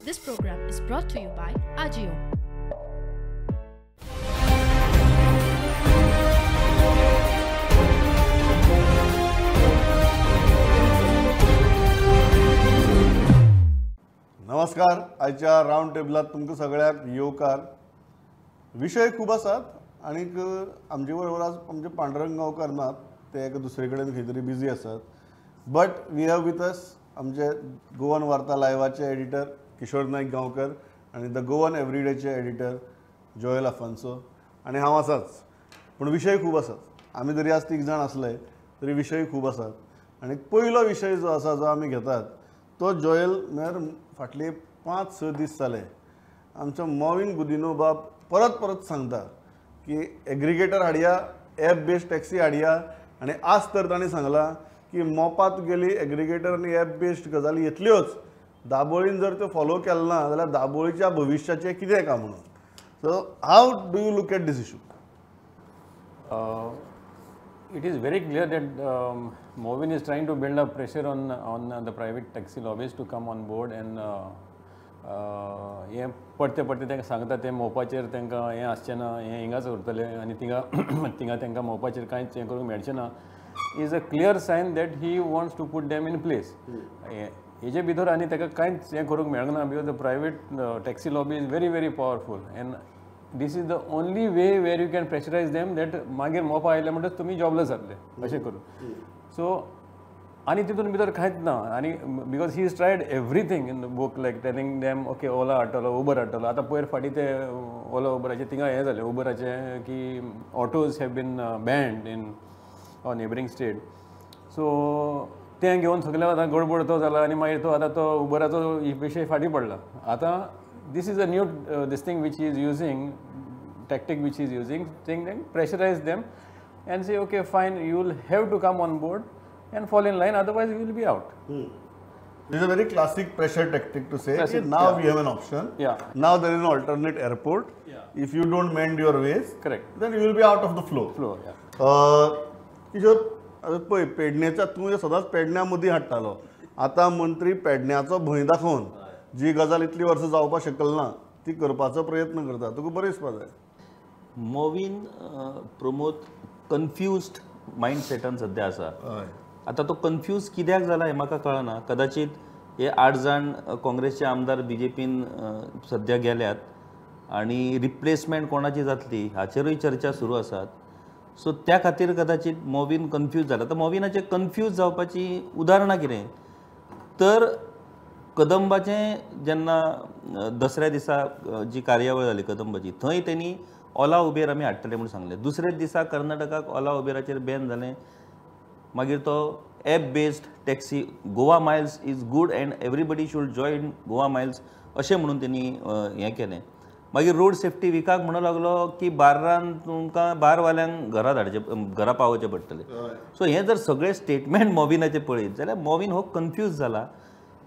This program is brought to you by Ajio. नमस्कार, आयच्या round टेबलात तुमकां सगळ्यांक येवकार. विशय खूब आसात आनीक आमचे बरोबर आज आमचे पांडुरंग गांवकार नात, ते एक दुसरे कडेन खंय तरी बिजी आसात. But we have with us आमचे गोवन वार्ता लायव्हाचे एडिटर किशोर नायक गांवकर आनी the Goan एवरीडेचे एडिटर जोएल आफान्सो आनी हांव आसाच. पूण विशय खूब आसात. आमी जरी आज तीग जाण आसले तरी विशय खूब आसात. आनी पयलो विशय जो आसा जो आमी घेतात तो जोएल म्हळ्यार फाटले 5-6 दीस जाले आमचो मॉविन गुदिन्हो बाब परत परत सांगता की एग्रिगेटर हाडया, एप बेस्ड टॅक्सी हाडया. आनी आज तर तांणी सांगलां की मोपा तुगेली एग्रिगेटर आनी एप बेस्ड गजाली येतल्योच, दाबोळीन जर त्यो फॉलो केलें ना जाल्यार दाबोळीच्या भविश्याचें कितें काय म्हणून. So how do you look at this issue? It is very clear that Movin is trying to build up pressure on the private taxi lobbies to come on board and हें परते परते तांकां सांगता ते मोपाचेर तांकां हें आसचें ना, हें हिंगाच उरतलें आनी थिंगा थिंगा तांकां मोपाचेर कांयच हें करूंक मेळचें ना is a clear sign that he wants to put them in place. हेजे भितर आनी ताका कांयच हें करूंक मेळना because the private taxi lobby is very very powerful and this is the only way where you can pressurise them that मागीर मोपा आयले म्हणटच तुमी जॉबलेस जातले अशें करून. सो आनी तितून भितर कांयच ना. आनी because he is tried everything in the book like telling them okay Ola हाडटलो, उबर हाडटलो. आतां पयर फाटीं ते ओला उबराचें थिंगा हें जालें उबराचें की autos have been banned in our neighbouring state. So तें घेवन सगळें आतां गडबड तो जाला आनी मागीर तो आतां तो उबराचो विशय फाटीं पडला. आतां this is a new this thing which he is using, tactic which he is using, saying then pressurize them and say okay fine, you will have to come on board and fall in line, otherwise you will be out. This is a very classic pressure tactic to say okay, now we have an option. Yeah. Now there is an alternate airport. Yeah. If you don't mend your ways, correct, then you will be out of the flow. Yeah. Kishore, पळय पेडण्याच्या तूं सदांच पेडण्या मदीं हाडटालो, आतां मंत्री पेडण्याचो भंय दाखोवन जी गजाल इतली वर्सां जावपाक शकल ना ती करपाचो प्रयत्न करता, तुका बरें दिसपा जाय. मॉविन प्रमोद कन्फ्युज्ड मायंडसेटान सद्या आसा. आतां तो कन्फ्यूज कित्याक जाला हें म्हाका कळना. कदाचित हे 8 जाण काँग्रेसचे आमदार बीजेपीन सद्या गेल्यात आनी रिप्लेसमेंट कोणाची जातली हाचेरूय चर्चा सुरू आसात. सो त्या खातीर कदाचित मॉविन कन्फ्यूज जाला. आतां मॉविनाचें कन्फ्यूज जावपाची उदाहरणां कितें तर कदंबाचें जेन्ना दसऱ्या दिसा जी कार्यावळ जाली कदंबाची थंय तेणी ओला उबेर आमी हाडटले म्हूण सांगलें. दुसऱ्याच दिसा कर्नाटकाक ओला उबेराचेर बॅन जालें. मागीर तो app based taxi Goa Miles is good and everybody should join Goa Miles अशें म्हणून तेणी हें केलें. मागीर रोड सेफ्टी विकाक म्हणूंक लागलो की बार्रान तुमकां बारवाल्यांक घरा धाडचें, घरा पावोवचें पडटलें. सो हें जर सगळें स्टेटमेंट मॉविनाचें पळयत जाल्यार मॉविन हो कन्फ्यूज जाला.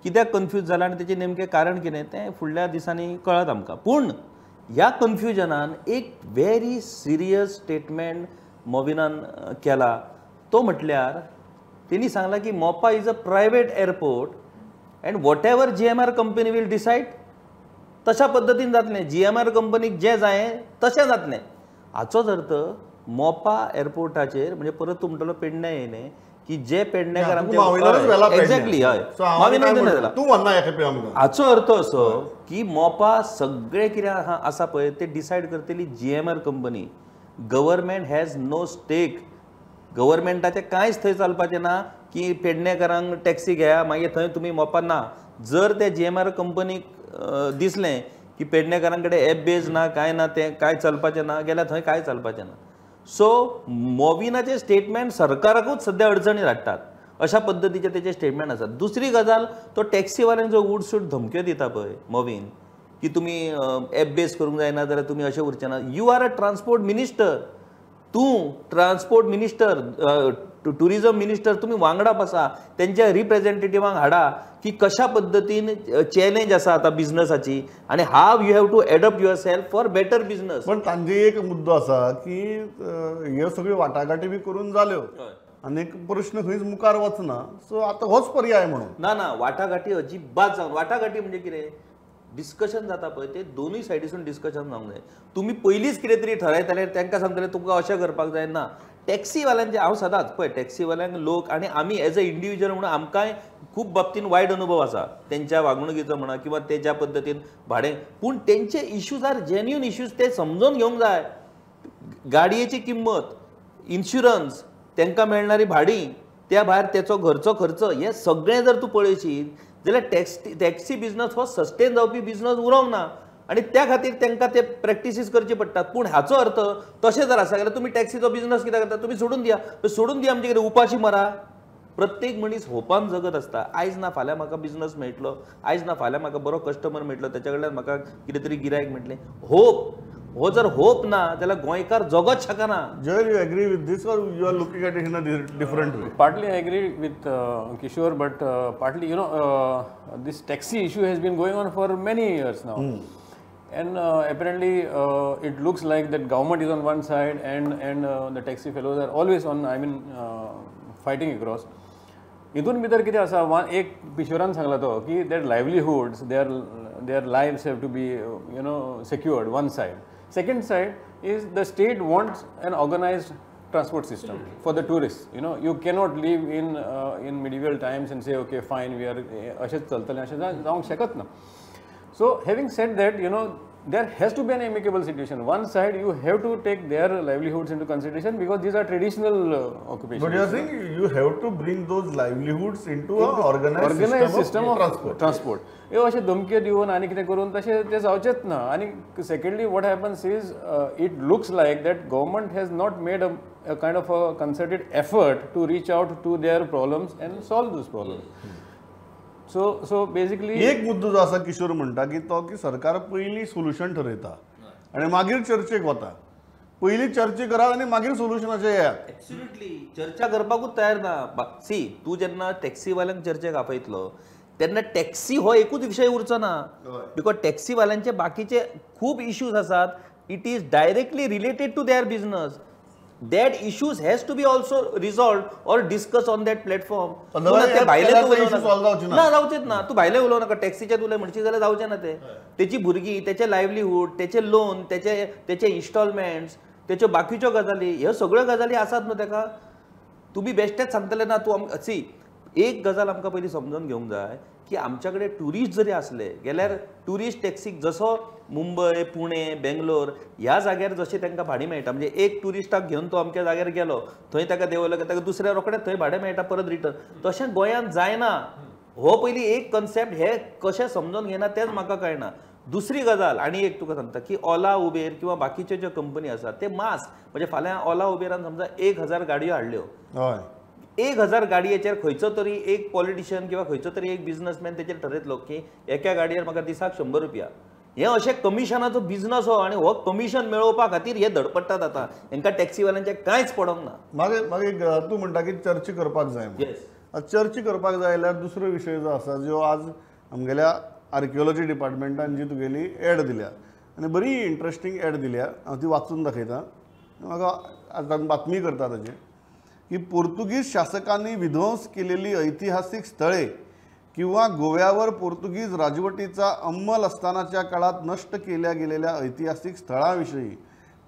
कित्याक कन्फ्यूज जाला आनी तेचें नेमकें कारण कितें तें फुडल्या दिसांनी कळत आमकां. पूण ह्या कन्फ्युजनान एक व्हेरी सिरियस स्टेटमेंट मॉविनान केला. तो म्हटल्यार तेणी सांगलां की Mopa is a private airport and whatever GMR company will decide तशा पद्दतीन जातलें. GMR कंपनीक जें जाय तशें जातलें. हाचोच अर्थ मोपा एअरपोर्टाचेर म्हणजे परत तूं म्हणटलो पेडण्या येयलें की जे पेडणेकार आमचे एक्झॅक्टली हय हाचो अर्थ असो की मोपा सगळें कितें आसा पळय ते डिसायड करतली GMR company. Government has no stake. गव्हर्मेंटाचें कांयच थंय चलपाचें ना की पेडणेकारांक टॅक्सी घेया मागीर थंय तुमी मोपा ना. जर ते GMR कंपनीक दिसलें की पेडणेकारां कडेन एप बेज ना कांय ना तें कांय चलपाचें ना गेल्यार थंय कांय चलपाचें ना. सो मॉविनाचें स्टेटमेंट सरकाराकूच सद्या अडचणीर हाडटात अशा पद्दतीचें तेचें स्टेटमेंट आसा. दुसरी गजाल तो टॅक्सीवाल्यांक जो उडसूट धमक्यो दिता पळय मॉविन की तुमी एप बेज करूंक जायना जाल्यार तुमी अशें उरचें ना. You are a transport minister. तूं ट्रान्सपोर्ट मिनिस्टर, टुरिजम मिनिस्टर तुमी वांगडा बसा, तेंच्या रिप्रेझेंटेटिवांक हाडा की कशा पद्दतीन चॅलेंज आसा आतां बिझनसाची आनी how you have to adapt yourself for better business. पण तांचे एक मुद्दो आसा की ह्यो सगळ्यो वाटाघाटी बी करून जाल्यो आनी प्रश्न खंयच मुखार वचना, सो आतां होच पर्याय म्हणून. ना ना, वाटाघाटी अजिबात जावन, वाटाघाटी म्हणजे कितें, डिस्कशन जाता पळय ते दोनूय सायडीसून डिस्कशन जावंक जाय. तुमी पयलींच कितें तरी ठरयताले तांकां सांगतले तुमकां अशें करपाक जाय ना. टॅक्सीवाल्यांचे हांव सदांच पळय टॅक्सीवाल्यांक लोक आनी आमी एज अ इंडिविज्युअल म्हणून आमकांय खूब बाबतीन वायट अनुभव आसा तेंच्या वागणुकीचो म्हणा किंवा ते ज्या पद्दतीन भाडें, पूण तेंचे इश्यूज are genuine issues, ते समजून घेवंक जाय. गाडयेची किंमत, इन्शुरन्स, तांकां मेळणारी भाडीं, त्या भायर तेचो घरचो खर्च, हे सगळें जर तूं पळयशीत जाल्यार टॅक्सी बिजनस हो सस्टेन जावपी बिजनस उरोंक ना आनी त्या खातीर तांकां ते प्रॅक्टिसीस करचे पडटात. पूण हाचो अर्थ तशें जर आसा जाल्यार तुमी टॅक्सीचो बिजनस कित्याक करता, तुमी सोडून दिया, सोडून दिया आमचे कितें उपाशी मरा. प्रत्येक मनीस होपान जगत आसता, आयज ना फाल्यां म्हाका बिजनस मेळटलो, आयज ना फाल्यां म्हाका बरो कस्टमर मेळटलो, तेच्या कडल्यान म्हाका कितें तरी गिरायक मेळटलें. होप हो जर होप ना जाल्यार गोंयकार जगत शकना. Joel, you agree with this or you are looking at it in a different way? Partly I agree with Kishore, but partly, you know, this taxi issue has been going on for many years now. And apparently it looks like that government is on one side and the taxi fellows are always on, I mean, fighting across. हितून भितर कितें आसा, एक किशोरान सांगला तो की their livelihoods, their lives have to be, you know, secured, one side. Second side is the state wants an organized transport system for the tourists. You know, you cannot live in medieval times and say, okay, fine, we are अशेंच चलतलें, अशें जावंक शकत ना. So having said that, you know, there has to be an amicable situation. One side you have to take their livelihoods into consideration because these are traditional occupations. But you are saying you have to bring those livelihoods into an organized system of transport. हे अशें धमक्यो दिवन आनी कितें करून तशें तें जावचेंच ना. आनी secondly what happens is it looks like that government has not made a kind of a concerted effort to reach out to their problems and solve those problems. So basically एक मुद्दो जो आसा किशोर म्हणटा की तो की सरकार पयलीं सोल्युशन ठरयता आनी मागीर चर्चेक वता. पयलीं चर्चा करात आनी मागीर सोल्युशनाचेर येयात. एब्सोल्युटली, चर्चा करपाकूच तयार ना. सी, तूं जेन्ना टॅक्सीवाल्यांक चर्चेक आपयतलो तेन्ना टॅक्सी हो एकूच विशय उरचो ना, because टॅक्सीवाल्यांचे बाकीचे खूब इश्यूज आसात. It is directly related to their business. That issues has to be also resolved or discussed on that platform. ते भायले ना जावचेच ना. तूं भायले उलोवं नाका, टॅक्सीचे उलय म्हणशी जाल्यार जावचें ना. ते तेची भुरगीं, तेचे लायवलीहूड, तेचे लोन, तेचे इन्स्टॉलमेंट्स, तेच्यो बाकीच्यो गजाली, ह्यो सगळ्यो गजाली आसात न्हू तेका. तुमी बेश्टेच सांगतले ना. तूं सी, एक गजाल आमकां पयलीं समजून घेवंक जाय की आमच्या कडेन ट्युरिस्ट जरी आसले गेल्यार ट्युरिस्ट टॅक्सीक जसो मुंबय, पुणे, बेंगलोर ह्या जाग्यार जशें तांकां भाडें मेळटा, म्हणजे एक ट्युरिस्टाक घेवन तो अमक्या जाग्यार गेलो, थंय ताका देंवलो ताका दुसऱ्या रोखडें थंय भाडें मेळटा परत रिटर्न. तशें गोंयांत जायना. हो पयलीं एक कन्सेप्ट हे कशें समजून घेना तेंच म्हाका कळना. दुसरी गजाल आनी एक तुका सांगता की ओला, उबेर किंवा बाकीच्यो ज्यो कंपनी आसात ते मास, म्हणजे फाल्यां ओला उबेरान समजा 1000 गाडयो हाडल्यो, 1000 गाडयेचेर खंयचो तरी एक पॉलिटिशियन किंवा खंयचो तरी एक बिजनसमॅन तेचेर ठरयतलो की एका गाडयेर म्हाका दिसाक 100 रुपया. हे अशें कमिशनाचो बिजनस हो आनी हो कमिशन मेळोवपा खातीर हे धडपडटात. आतां हेंकां टॅक्सीवाल्यांचें कांयच पडोंक ना. मागीर मागीर तूं म्हणटा की चर्चा करपाक जाय. चर्चा करपाक जाय जाल्यार दुसरो विशय जो आसा, जो आज आमगेल्या आर्किओलॉजी डिपार्टमेंटान जी तुगेली एड दिल्या आनी बरी इंट्रस्टींग एड दिल्या, हांव ती वाचून दाखयता. म्हाका आतां बातमी करता ताजेर की पोर्तुगीज शासकांनी विध्वंस केलेली ऐतिहासिक स्थळे किंवा गोव्यावर पोर्तुगीज राजवटीचा अंमल असतानाच्या काळात नष्ट केल्या गेलेल्या ऐतिहासिक स्थळांविषयी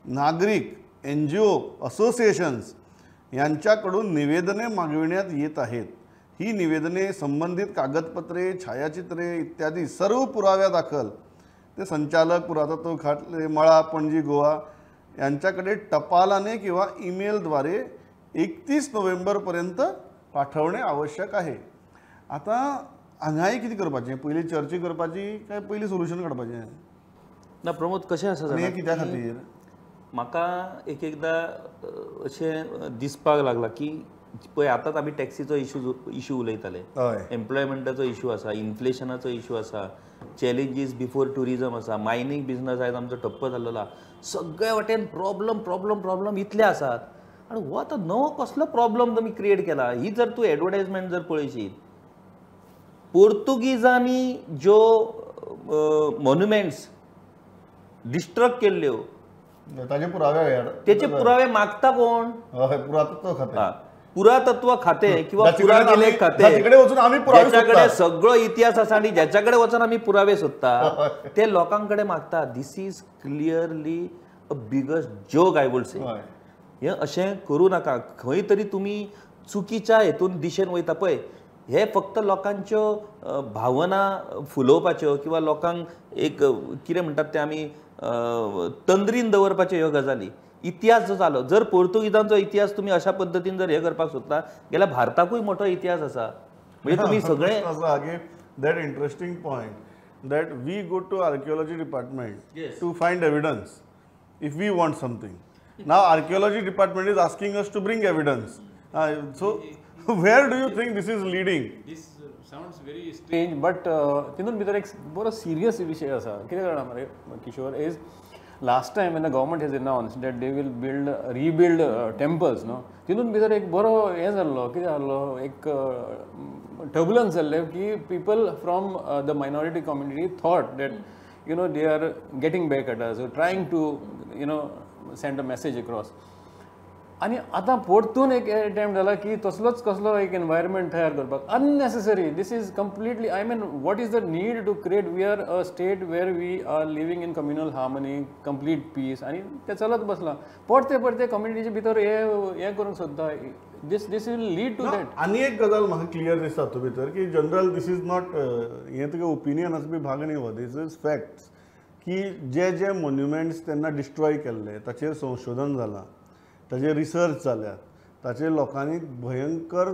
नागरिक, NGO, associations यांच्याकडून निवेदने मागविण्यात येत आहेत. ही निवेदने संबंधित कागदपत्रे, छायाचित्रे इत्यादी सर्व पुराव्यादाखल ते संचालक पुरातत्व खाते मळा, पणजी, गोवा यांच्याकडे टपालाने किंवा ईमेलद्वारे 31 नोव्हेंबरपर्यंत पाठवणे आवश्यक आहे. आतां हांगाय कितें करपाचें, पयलीं चर्चा करपाची काय पयलीं सोल्युशन काडपाचें? ना प्रमोद, कशें आसा जाणा, कित्या खातीर म्हाका एक एकदां अशें दिसपाक लागलां की पळय आतांच आमी टॅक्सीचो इशू उलयताले, एम्प्लॉयमेंटाचो इशू आसा, इन्फ्लेशनाचो इशू आसा, चॅलेंजीस बिफोर ट्युरिजम आसा, मायनींग बिजनस आयज आमचो ठप्प जाल्लो आसा, सगळे वाटेन प्रॉब्लम प्रॉब्लम प्रॉब्लम इतले आसात. आनी हो आतां नवो कसलो प्रॉब्लम तुमी क्रिएट केला. ही जर तूं एडवर्टायजमेंट जर पळयशीत, पोर्तुगीजांनी ज्यो मोन्युमेंट्स डिस्ट्रक्ट केल्ल्यो ताजे पुरावे, तेचे पुरावे मागता कोण? पुरातत्व खातें. पुरातत्व खाते किंवा पुराभिलेख खाते ज्याच्याकडे सगळो इतिहास आसा आनी ज्याच्याकडे वचून आमी पुरावे सोदता ते लोकांकडे मागता. This is clearly a biggest joke I would say. हें अशें करूं नाका. खंय तरी तुमी चुकीच्या हेतून दिशेन वयता पळय. हे फक्त लोकांच्यो भावना फुलोवपाच्यो किंवा लोकांक एक कितें म्हणटात ते आमी तंद्रीन दवरपाच्यो ह्यो गजाली. इतिहास जो जालो, जर पोर्तुगीजांचो इतिहास तुमी अशा पद्दतीन जर हे करपाक सोदता जाल्यार भारताकूय मोठो इतिहास आसा. म्हणजे तुमी सगळे that interesting point that we go to archaeology department to find evidence if we want something. Now archaeology department is asking us to bring evidence. So where do you think this is leading? This sounds very strange, but तितून भितर एक बरो serious विशय आसा. कितें जाणा मरे Kishore, is last time when the government has announced that they will build rebuild temples न्हू, तितून भितर एक बरो हें जाल्लो, कितें जाल्लो एक टर्बुलन्स जाल्लें की people from the minority community thought that you know they are getting back at us, trying to you know send a message across. आनी आतां परतून एक अटेम्प्ट जाला की तसलोच कसलो एक एनवायरमेंट तयार करपाक. Unnecessary. This is completely, I mean what is the need to create? We are a state where we are living in communal harmony, complete peace, आनी तें चलत बसलां. परते परते कम्युनिटीचे भितर हें करूंक सोदता. This this will lead to that. आनी एक गजाल म्हाका क्लियर दिसता तातूंत भितर की जनरल this is not हें तुगे ओपिनियन आसपी भाग न्ही हो, this is facts की जे जे मोन्युमेंट्स तेन्ना डिस्ट्रॉय केल्ले ताचेर संशोधन जालां, ताजेर रिसर्च जाल्यात, ताचेर लोकांनी भयंकर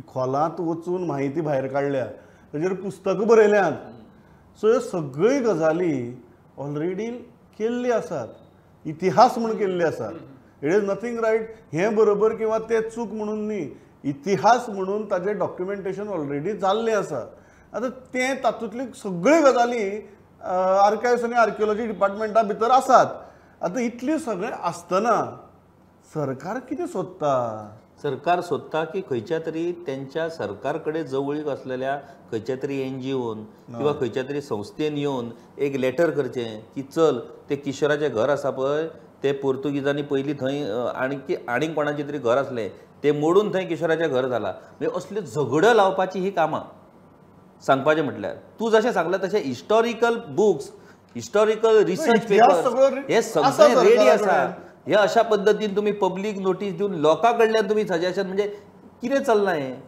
खोलांत वचून म्हायती भायर काडल्या, ताजेर पुस्तकां बरयल्यांत. सो ह्यो सगळ्यो गजाली ऑलरेडी केल्ली आसात, इतिहास म्हूण केल्ली आसात. It is nothing right हें बरोबर किंवा तें चूक म्हणून न्ही, इतिहास म्हणून ताजें डॉक्युमेंटेशन ऑलरेडी जाल्लें आसा. आतां तें तातूंतली सगळ्यो गजाली आर्कायव्स आनी आर्किओलॉजी डिपार्टमेंटा भितर आसात. आतां इतलें सगळें आसतना सरकार कितें सोदता? सरकार सोदता की खंयच्या तरी त्यांच्या सरकार कडेन जवळीक असलेल्या खंयच्या तरी एनजीओन किंवा खंयच्या तरी संस्थेन येवन एक लेटर करचें की चल ते किशोराचें घर आसा पळय ते पोर्तुगीजांनी पयलीं थंय आणकी आनीक कोणाचें तरी घर आसलें ते मोडून थंय किशोराचें घर जालां. म्हणजे असल्यो झगड्यो लावपाची ही कामां. सांगपाचें म्हटल्यार तूं जशें सांगलें तशें historical books, historical research paper हे सगळें रेडी आसा. हे अशा पद्दतीन तुमी पब्लीक नोटीस दिवन लोकां कडल्यान तुमी सजेशन, म्हणजे कितें चल्लां हें?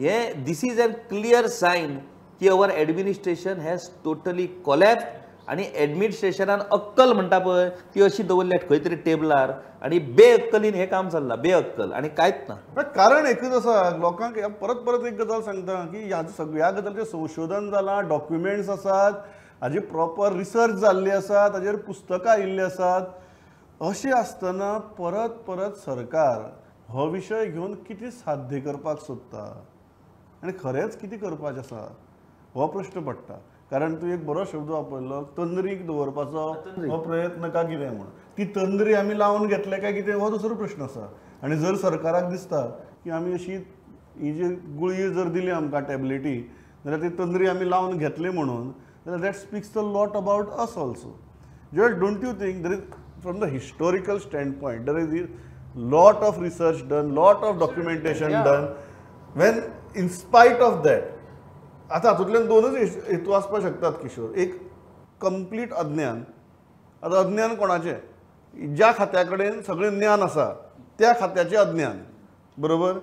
हें this is an clear sign की our administration has totally collapse. आनी एडमिनिस्ट्रेशनान अक्कल म्हणटा पळय ती अशी दवरल्या खंय तरी टेबलार आनी बेअक्कलीन हें काम चल्लां, बेअक्कल आनी कांयच ना. कारण एकूच आसा, लोकांक परत परत एक गजाल सांगता की ह्या सगळ्या गजालीचें संशोधन जालां, डॉक्युमेंट्स आसात, हाजी प्रॉपर रिसर्च जाल्ली आसा, ताजेर पुस्तकां आयिल्लीं आसात. अशें आसतना परत परत सरकार हो विशय घेवन कितें साध्य करपाक सोदता आनी खरेंच कितें करपाचें आसा हो प्रश्न पडटा. कारण तूं एक बरो शब्द वापरलो, तंद्रीक दवरपाचो हो प्रयत्न का कितें म्हूण, ती तंद्री आमी लावन घेतले काय कितें हो दुसरो प्रश्न आसा. आनी जर सरकाराक दिसता की आमी अशी ही जी गुळी जर दिली आमकां टॅबलेटी जाल्यार ती तंद्री आमी लावन घेतली म्हणून, जाल्यार that speaks a lot about us also. Joel, don't you think there is from the historical standpoint, there is a lot of research done, lot of documentation done. When in spite of that, आता हातूंतल्यान दोनच हेतू आसपाक शकतात किशोर. एक complete अज्ञान. आतां अज्ञान कोणाचें? ज्या खात्या कडेन सगळें ज्ञान आसा त्या खात्याचें अज्ञान, बरोबर?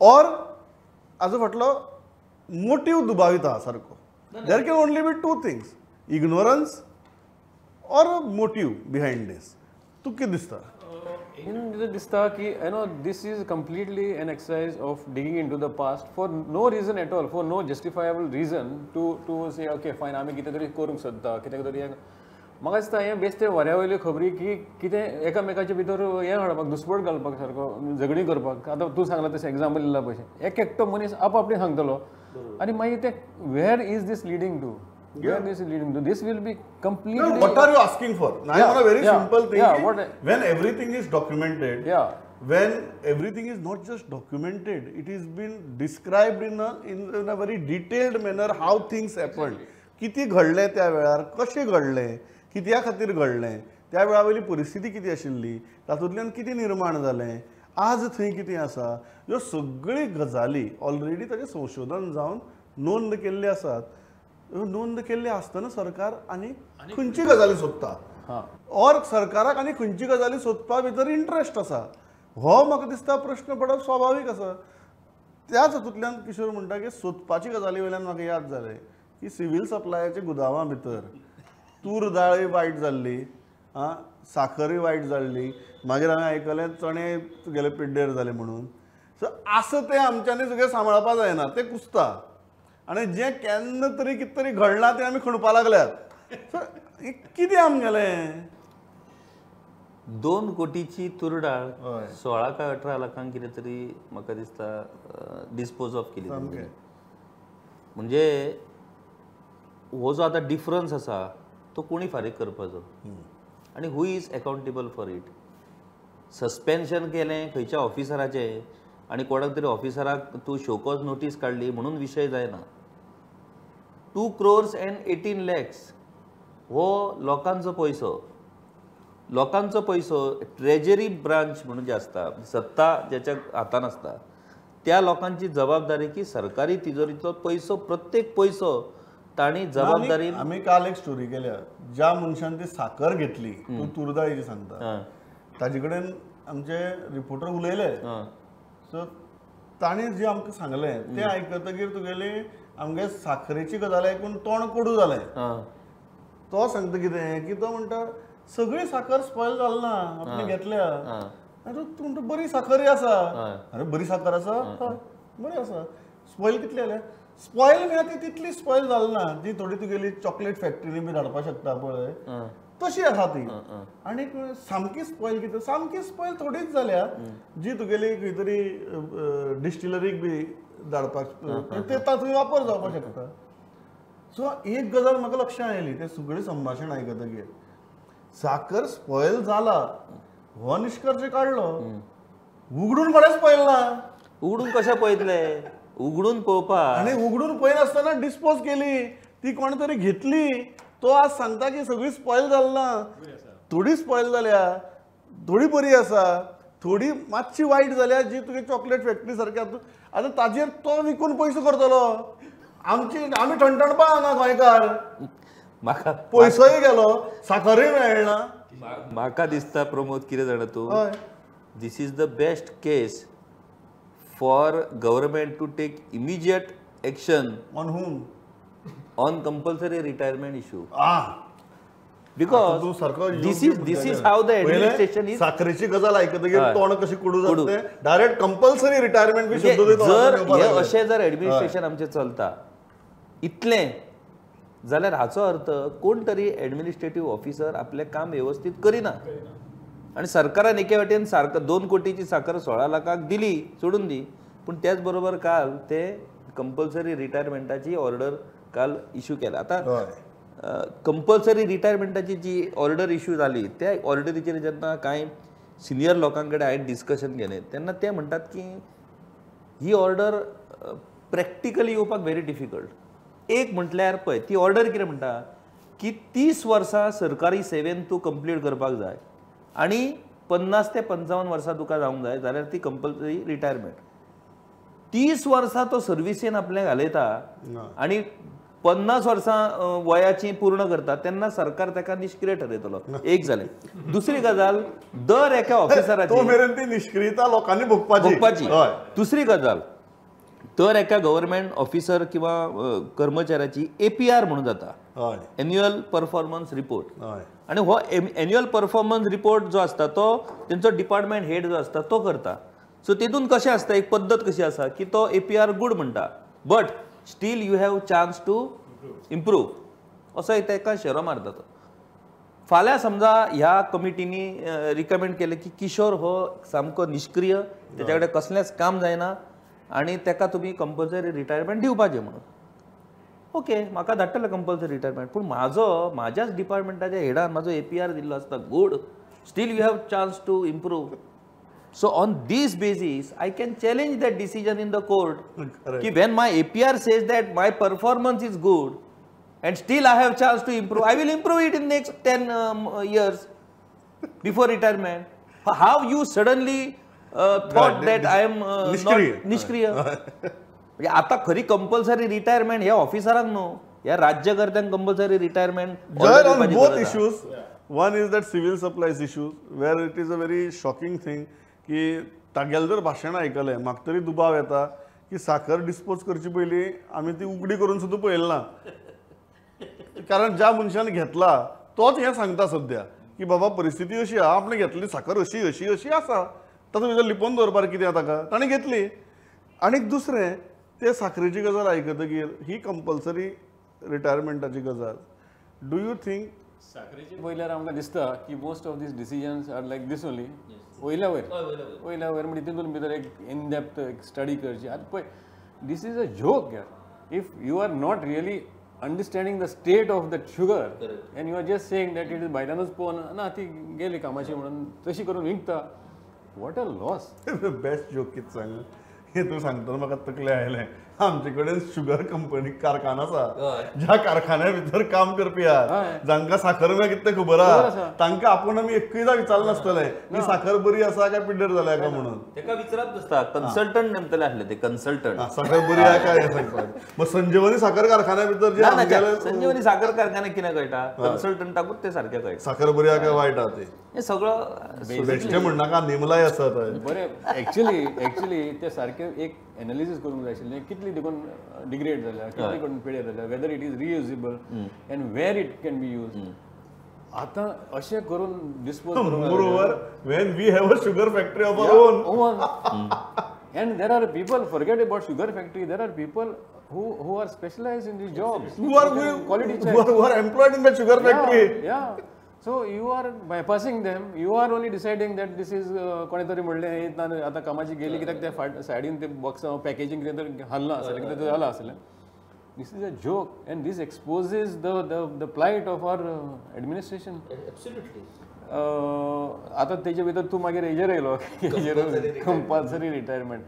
ऑर हाजो फाटलो मोटीव दुबावीत आहा सारको. There can only be two things, ignorance or motive behind this. तूं कितें दिसता? दिसता की you know this is completely an exercise of digging into the past for no reason at all, for no justifiable reason to say okay fine आमी कितें तरी करूंक सोदता, कितें तरी. म्हाका दिसता हें बेश्टें वऱ्या वयल्यो खबरी की कितें एकामेकाचे भितर हें हाडपाक, दुस्पट घालपाक, सारको झगडीं करपाक. आतां तूं सांगलां तशें एग्जाम्पल दिलां पळय, एक एकटो मनीस आपआपणी सांगतलो आनी मागीर तें where is this leading to? Where this is leading to? This will be completely. No, what are you asking for? I want a very simple thing. When everything is documented, when everything is not just documented, it is been described in a very detailed manner how things happened. किती घडलें त्या वेळार, कशें घडलें, कित्या खातीर घडलें, त्या वेळा वयली परिस्थिती कितें आशिल्ली, तातूंतल्यान कितें निर्माण जालें, आज थंय कितें आसा, ह्यो सगळी गजाली ऑलरेडी ताजें संशोधन जावन नोंद केल्ली आसात. नोंद केल्ली आसतना सरकार आनी खंयची गजाली सोदता और सरकाराक आनी खंयची गजाली सोदपा भितर इंट्रस्ट आसा, हो म्हाका दिसता प्रश्न पडप स्वाभावीक आसा. त्याच हातूंतल्यान किशोर म्हणटा की सोदपाची गजाली वयल्यान म्हाका याद जालें की सिवील सप्लायाच्या गुदांवां भितर तूर दाळय वायट जाल्ली, आं साखरय वायट जाल्ली, मागीर हांवें आयकलें चणे तुगेले पिड्डेर जाले म्हणून. सो आसा तें आमच्यांनी सगळें सांबाळपा जायना, तें कुसता आनी जें केन्ना तरी कितें तरी घडलां तें आमी खणपा लागल्यात. सो कितें आमगेलें 2 कोटीची तूर डाळ 16 काय 18 लाखांक कितें तरी म्हाका दिसता डिस्पोज ऑफ केली. म्हणजे हो जो आतां डिफरन्स आसा तो कोणी फारीक करपाचो आनी who is accountable for it? Suspension केलें खंयच्या ऑफिसराचें आनी कोणाक तरी ऑफिसराक तूं शोकॉज नोटीस काडली म्हणून विशय जायना. 2 crores and 18 lakhs हो लोकांचो पयसो, लोकांचो पयसो ट्रेजरी ब्रांच म्हणून जे आसता, सत्ता ज्याच्या हातान आसता त्या लोकांची जबाबदारी की सरकारी तिजोरीचो पयसो, प्रत्येक पयसो तांणी जबाबदारी. आमी काल एक स्टोरी केल्या, ज्या मनशान ती साखर घेतली तूं तुरदाळीची सांगता, ताजे कडेन आमचे रिपोर्टर उलयले. सो ताणें जें आमकां सांगलें तें आयकतकीर तुगेली आमगे साखरेची गजाल आयकून तोंड कोडू जालें. तो सांगता कितें की तो म्हणटा सगळी साखर स्पॉयल जाल ना, आपणे घेतल्या. आनी तूं म्हणटा बरी साखरय आसा. अरे बरी साखर आसा, बरी आसा, स्पॉयल कितली जाल्या? स्पॉयल म्हळ्यार ती तितली स्पॉयल जाल ना, ती थोडी तुगेली चॉकलेट फॅक्टरी बी धाडपाक शकता पळय तशी आसा ती. आनी सामकी स्पॉयल कितें, सामकी स्पॉयल थोडीच जाल्या जी तुगेली खंय तरी डिस्टिलरीक बी धाडपाक ते ताचो वापर जावपाक शकता. सो एक गजाल म्हाका लक्षांत आयली तें सगळें संभाशण आयकतकीर, साखर स्पॉयल जाला हो निश्कर्श काडलो, उगडून कोणें स्पॉयल ना. उगडून कशें पळयतले? उगडून पळोवपाक आनी उगडून पळयनासतना डिस्पोज केली, ती कोण तरी घेतली. तो आज सांगता की सगळी स्पॉयल जाल ना, थोडी स्पॉयल जाल्या, थोडी बरी आसा, थोडी मातशी वायट जाल्या जी तुगे चॉकलेट फॅक्टरी सारकी. आतां ताजेर तो विकून पयसो करतलो. आमची आमी ठणठणपा हांगा गोंयकार, म्हाका पयसोय गेलो, साखरूय मेळना. म्हाका दिसता प्रमोद कितें जाणा तूं, this is the best case for government to take immediate action on whom? On compulsory retirement issue. Because this is how the administration is. साखरेची गजाल आयकतकीर तोंड कशी कुडू जाता, डायरेक्ट कंपल्सरी रिटायरमेंट बी शब्द जर हे अशें जर एडमिनिस्ट्रेशन आमचें चलता इतलें जाल्यार हाचो अर्थ कोण तरी एडमिनिस्ट्रेटीव ऑफिसर आपलें काम वेवस्थीत करिना. आनी सरकारान एके वाटेन सारको 2 कोटीची साखर 16 लाखांक दिली, सोडून दी, पूण त्याच बरोबर काल ते कंपल्सरी रिटायरमेंटाची ऑर्डर काल इशू केला. आतां कंपल्सरी रिटायरमेंटाची जी ऑर्डर इशू जाली त्या ऑर्डरीचेर जेन्ना कांय सिनियर लोकां कडेन हांवें डिस्कशन केलें तेन्ना ते म्हणटात की ही ऑर्डर प्रॅक्टिकली येवपाक व्हेरी डिफिकल्ट. एक म्हटल्यार पळय ती ऑर्डर कितें म्हणटा की 30 वर्सां सरकारी सेवेन तूं कंप्लीट करपाक जाय आनी 50 ते 55 वर्सां तुका जावंक जाय जाल्यार ती कंपल्सरी रिटायरमेंट. 30 वर्सां तो सर्विसेन आपलें घालयता आनी 50 वर्सां वयाची पूर्ण करता तेन्ना सरकार ताका निश्क्रिय ठरयतलो. एक जालें. दुसरी गजाल, दर एका ऑफिसराची तो मेरेन ती निश्क्रियता लोकांनी भोगपाची. दुसरी गजाल, दर एका गव्हर्मेंट ऑफिसर किंवा कर्मचाऱ्याची एपीआर म्हणून जाता, एन्युअल परफॉर्मन्स रिपोर्ट. आनी हो एन्युअल परफॉर्मन्स रिपोर्ट जो आसता तो तेंचो डिपार्टमेंट हेड जो आसता तो करता. सो तेतून कशें आसता, एक पद्दत कशी आसा की तो एपीआर गूड म्हणटा but still you have chance to improve, असो ताका शेरो मारता तो. फाल्यां समजा ह्या कमिटींनी रिकमेंड केलें की किशोर हो सामको निश्क्रिय, तेच्या कडेन कसलेंच काम जायना आनी ताका तुमी कंपल्सरी रिटायरमेंट दिवपाचें म्हणून. ओके, म्हाका धाडटले कंपल्सरी रिटायरमेंट, पूण म्हाजो म्हाज्याच डिपार्टमेंटाच्या हेडान म्हाजो एपीआर दिल्लो आसता good, still you have chance to improve. So on this basis I can challenge that decision in the court की when my APR says that my performance is good and still I have chance to improve, I will improve it in next 10 years before retirement. How you suddenly thought that I am निष्क्रिय. म्हणजे आतां खरी compulsory retirement ह्या ऑफिसरांक न्हू, ह्या राज्यकर्त्यांक compulsory retirement. On both issues, one is that civil supplies issues where it is a very shocking thing की तागेलें जर भाशण आयकलें म्हाका तरी दुबाव येता की साखर डिस्पोज करची पयलीं आमी ती उगडी करून सुद्दां पळयली ना, कारण ज्या मनशान घेतला तोच हें सांगता सद्या की बाबा परिस्थिती अशी आहा, आपणें घेतली साखर अशी अशी अशी आसा, तातूंत भितर लिपोवन दवरपाक कितें आहा ताका, ताणें घेतली. आनी दुसरें ते साखरेची गजाल आयकतकीर ही कंपल्सरी रिटायरमेंटाची गजाल, do you think साखरेची पळयल्यार आमकां दिसता की most of these decisions are like this only, वयल्या वयर वयल्या वयर म्हणजे तितून भितर एक इन डेप्थ एक स्टडी करची. आतां पळय, this is a joke यार. If you are not really understanding the state of the sugar and you are just saying that it is भायल्यानूच पळोवन ना ती गेली कामाची म्हणून तशी करून विकता, what a loss. Best joke कितें सांग, हें तूं सांगतना म्हाका तकले आयलें. आमचे कडेन शुगर कंपनी कारखाना आसा, ज्या कारखान्या भितर काम करपी आहा, जांकां साखर म्हळ्यार कितें खबर आहा, तांकां आपूण आमी एकदां विचारलें नासतलें की साखर बरी आसा काय पिड्ड्यार जाल्या काय म्हणून. तेका विचारप नासता, कन्सल्टंट नेमतले आसले ते कन्सल्टंट, साखर बरी आहा काय हें सांगपाक. मग संजीवनी साखर कारखान्या भितर जे संजीवनी साखर कारखान्याक कितें कळटा, कन्सल्टंटाकूच ते सारकें कळटा साखर बरी आहा काय वायट आहा ते. हें सगळं बेश्टें म्हणनाका, नेमलाय आसा. बरें, एक्चुअली एक्चुअली ते सारकें एक एनालिसीस करूंक जाय आशिल्लें, कितली देखून डिग्रेड जाल्या, कितली करून पिड्यार जाल्या, whether it is reusable and where it can be use. आतां अशें करून डिस्पोज करूंक. Moreover, when we have a sugar factory of our own. And there are people, forget about sugar factory, there are people who are specialized in these jobs, who are quality check, who are employed in that sugar factory. Yeah. So you are bypassing them, you are only deciding that this is कोणें तरी म्हणलें आतां कामाची गेली कित्याक ते फाट सायडीन ते बॉक्स पॅकेजींग कितें तरी हाडलां आसलें, कितें तरी जालां आसलें. This is a joke and this exposes the plight of our administration. Absolutely. आतां तेजे भितर तूं मागीर हेजेर येयलो, कंपल्सरी रिटायरमेंट.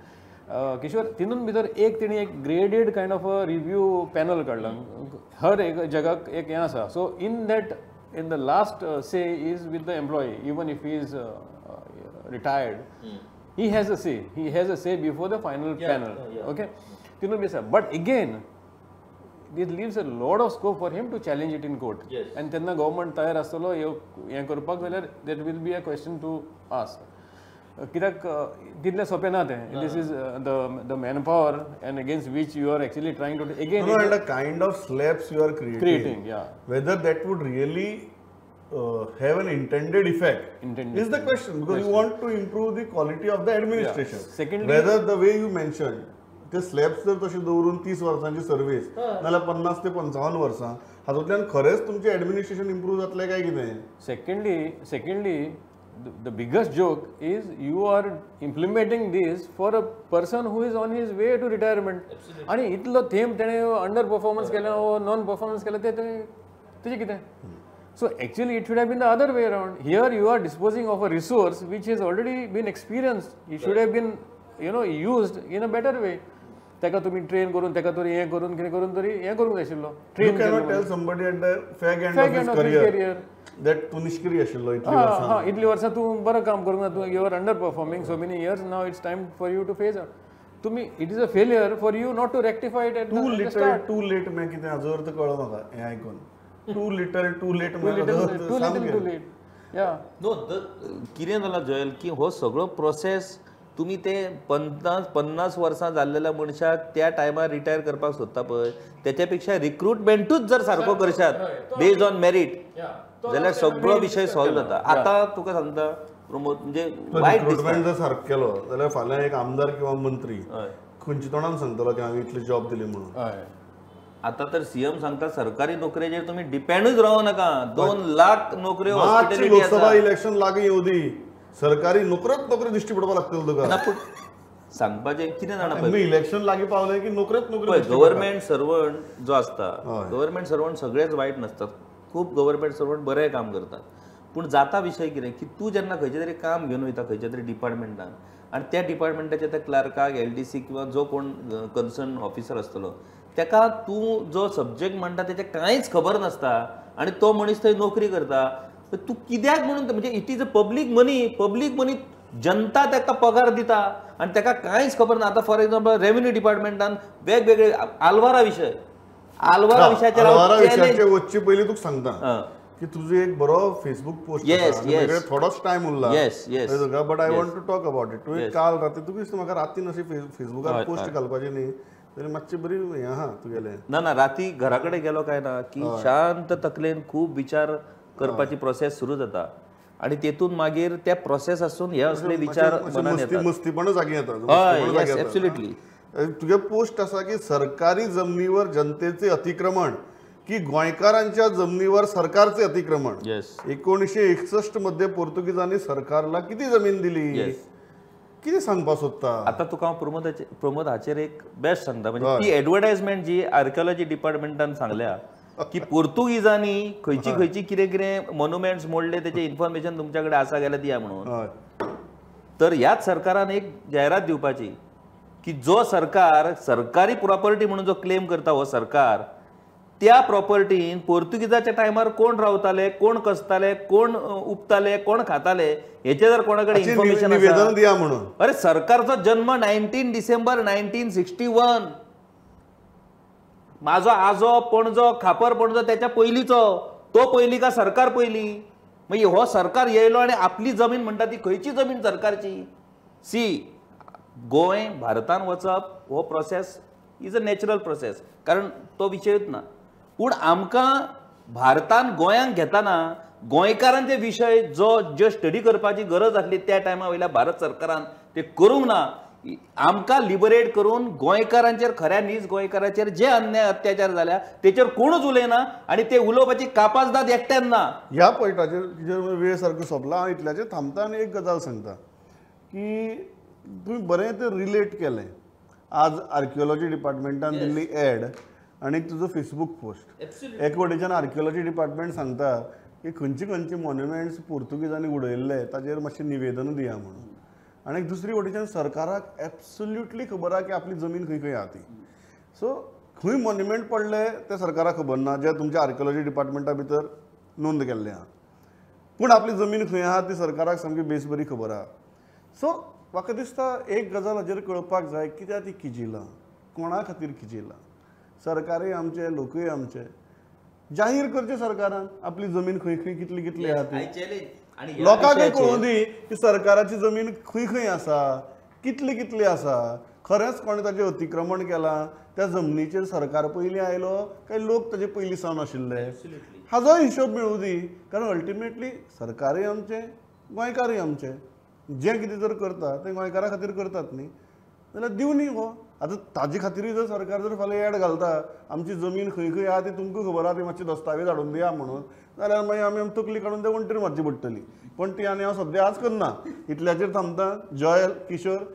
किशोर, तितून भितर एक तेणी एक graded kind of a review panel काडला, हर एक जगाक एक हें आसा. So in that, in the last say is with the employee, even if he is retired, he has a say. He has a say before the final panel. Okay, Tinu Bisa. But again, this leaves a lot of scope for him to challenge it in court. Yes. And then the government तयार आसतलो हें करपाक जाल्यार there will be a question to ask. कित्याक तितलें सोंपें ना तें. This is the manpower and against which you are actually trying to again. No, and the kind of slaps you are creating, yeah. Whether that would really have an intended effect is the question, because you want to improve the quality of the administration. Yeah. Secondly, whether the way you mentioned, ते slabs जर तशें दवरून 30 वर्सांची service नाल्यार 50 ते 55 वर्सां हातूंतल्यान खरेंच तुमचें एडमिनिस्ट्रेशन इम्प्रूव जातलें काय कितें? Secondly, the biggest joke is you are implementing this for a person who is on his way to retirement. आणि इतलो थेंब तेणे अंडर परफॉर्मन्स केलें वो नॉन परफॉर्मन्स केलें ते तेजें कितें? So actually it should have been the other way around. Here you are disposing of a resource which has already been experienced. It should have been, you know, used in a better way. ताका तुमी train करून ताका तरी हें करून कितें करून तरी हें करूंक जाय आशिल्लो. You cannot tell somebody at the fag end of his career that तूं निष्क्रिय आशिल्लो इतली वर्सां. हां, इतली वर्सां तूं बरें काम करूंक ना, तूं you are under performing so many years, now it's time for you to phase out. तुमी it is a failure for you not to rectify it at the start. Too little too late म्हळ्यार कितें हाजो अर्थ कळ्ळो म्हाका हें आयकून. Too little too late too little too late. Yeah no, कितें जालां जोएल की हो सगळो प्रोसेस तुमी ते 50 वर्सां जाल्लेल्या मनशाक त्या टायमार रिटायर करपाक सोदता पळय, तेच्या पेक्षा रिक्रुटमेंटूच जर सारको करशात बेज्ड ऑन मेरीट जाल्यार सगळो विशय सॉल्व जाता. आतां तुका सांगता प्रमोद, म्हणजे वायट रिक्रुटमेंट जर सारको केलो जाल्यार फाल्यां एक आमदार किंवा मंत्री खंयच्या तोंडान सांगतलो की हांवें इतली जॉब दिली म्हणून. आतां तर सीएम सांगता सरकारी नोकरेचेर तुमी डिपेंडूच रावो नाका, 2 लाख नोकऱ्यो हॉस्पिटॅलिटी लोकसभा इलेक्शन लागीं येवं दी, सरकारी नोकऱ्योच नोकऱ्यो दिश्टी पडपाक लागतल्यो तुका. पूण सांगपाचें कितें जाणा, पळय इलेक्शन लागीं पावलें की नोकऱ्योच नोकऱ्यो. गव्हर्मेंट सर्वंट जो आसता, गव्हर्मेंट सर्वंट सगळेच वायट नासतात, खूब गव्हर्मेंट सर्वंट बरें काम करतात. पूण जाता विशय कितें की तूं जेन्ना खंयचें तरी काम घेवन वयता खंयच्या तरी डिपार्टमेंटान आनी त्या डिपार्टमेंटाच्या त्या क्लार्काक LDC किंवा जो कोण कन्सर्न ऑफिसर आसतलो तेका तूं जो सब्जेक्ट म्हणटा तेचें कांयच खबर नासता आनी तो मनीस थंय नोकरी करता. तूं कित्याक म्हणून, म्हणजे it is a public money, public money जनता ताका पगार दिता आनी ताका कांयच खबर ना. आतां फॉर एक्झाम्पल रेव्हेन्यू डिपार्टमेंटान वेगवेगळे आलवारा विशय, आलवारा विशयाचेर विशयाचेर वचचे पयलीं तुका सांगता की तुजो एक बरो फेसबूक पोस्ट, थोडोच टायम उरला, but I want to talk about it. तुवें काल राती, तुका दिसता म्हाका रातीन अशी फेसबुकार पोस्ट घालपाची न्ही, तरी मातशी बरी हें आहा तुगेलें. ना ना, राती घरा कडेन गेलो काय ना की शांत तकलेन खूब विचार करपाची प्रोसेस सुरू जाता आनी तेतून मागीर त्या प्रोसेस आसून हे असले विचार मनान येतात, मस्तीपणा जागी येतात. हय, एब्सोल्युटली. तुगे पोस्ट आसा की सरकारी जमनीवर जनतेचे अतिक्रमण की गोंयकारांच्या जमनीवर सरकारचे अतिक्रमण. 1961 मध्ये पोर्तुगीजांनी सरकारला किती जमीन दिली, किती सांगपाक सोदता? आतां तुका हांव प्रमोद हाचेर एक बेस्ट सांगता, म्हणजे ती एडवर्टायजमेंट जी आर्किओलॉजी डिपार्टमेंटान सांगल्या की पोर्तुगीजांनी खंयची खंयची कितें कितें मोन्युमेंट्स मोडले तेचें इन्फॉर्मेशन तुमच्या कडेन आसा जाल्यार दिया म्हणून. तर ह्याच सरकारान एक जायरात दिवपाची की जो सरकार सरकारी प्रॉपर्टी म्हणून जो क्लेम करता हो सरकार, त्या प्रॉपर्टीन पोर्तुगीजाच्या टायमार कोण रावताले, कोण कसताले, कोण उपताले, कोण खाताले हेचे जर कोणा कडेन इन्फॉर्मेशन निवेदन दिया म्हणून. अरे सरकारचो जन्म 19 डिसेंबर 1961, माझो आजो पणजो खापर पणजो त्याच्या पयलींचो, तो पयली का सरकार पयली? मागीर हो सरकार येयलो आनी आपली जमीन म्हणटा ती खंयची जमीन सरकारची? सी, गोंय भारतान वचप हो process is a natural process, कारण तो विशयूच ना. पूण आमकां भारतान गोंयांक घेतना गोंयकारांचे विशय जो ज्यो स्टडी करपाची गरज आसली त्या टायमा वयल्या भारत सरकारान ते करूंक ना. आमकां लिबरेट करून गोंयकारांचेर, खऱ्या नीज गोंयकारांचेर जे अन्याय अत्याचार जाल्या तेचेर कोणूच उलयना आनी ते उलोवपाची कापाजदाद एकट्यान ना. ह्या पॉयंटाचेर वेळ सारको सोंपला, हांव इतल्याचेर थांबता आनी एक गजाल सांगता की तुमी बरें तें रिलेट केलें. आज आर्किओलॉजी डिपार्टमेंटान दिल्ली एड आनी तुजो फेसबूक पोस्ट, एक वटेच्यान आर्किओलॉजी डिपार्टमेंट सांगता की खंयची खंयची मॉन्युमेंट्स पोर्तुगीजांनी उडयल्ले ताचेर मातशें निवेदन दिया म्हणून, आनी दुसरी वटेच्यान सरकाराक एब्सोल्युटली खबर आहा की आपली जमीन खंय खंय आहा ती. सो खंय मॉन्युमेंट पडले तें सरकाराक खबर ना, जे तुमच्या आर्किओलॉजी डिपार्टमेंटा भितर नोंद केल्लें आहा, पूण आपली जमीन खंय आहा ती सरकाराक सामकी बेस बरी खबर आहा. सो म्हाका दिसता एक गजाल हाजेर कळपाक जाय, कित्याक ती किजिलां, कोणा खातीर किजिलां? सरकारय आमचे, लोकूय आमचे. जाहीर करचे सरकारान आपली जमीन खंय खंय कितली कितली आहा ती, लोकांकय कळूं दी की सरकाराची जमीन खंय खंय आसा, कितली कितली आसा, खरेंच कोणें ताचें अतिक्रमण केलां, त्या जमनीचेर सरकार पयलीं आयलो काय लोक ताजे पयलीं सावन आशिल्ले, हाजोय हिशोब मेळूं दी. कारण अल्टिमेटली सरकारय आमचें, गोंयकारय आमचे, जें कितें जर करता तें गोंयकारा खातीर करतात न्ही, जाल्यार दिवनी हो. आतां ताजे खातीरूय जर सरकार जर फाल्यां एड घालता आमची जमीन खंय खंय आहा ती तुमकां खबर आहा, ती मातशी दस्तावेज हाडून दिया म्हणून, जाल्यार मागीर आमी तकली काडून ते वण्टीर मारची पडटली. पण ती आनी हांव सद्या आज करना, इतल्याचेर थांबता. Joel, Kishore,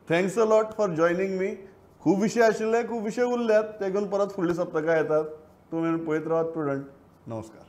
thanks a lot for joining me. खूब विशय आशिल्ले, खूब विशय उरल्यात, ते घेवन परत फुडल्या सप्तकां येतात. तुमी पळयत रावात प्रुडंट. नमस्कार.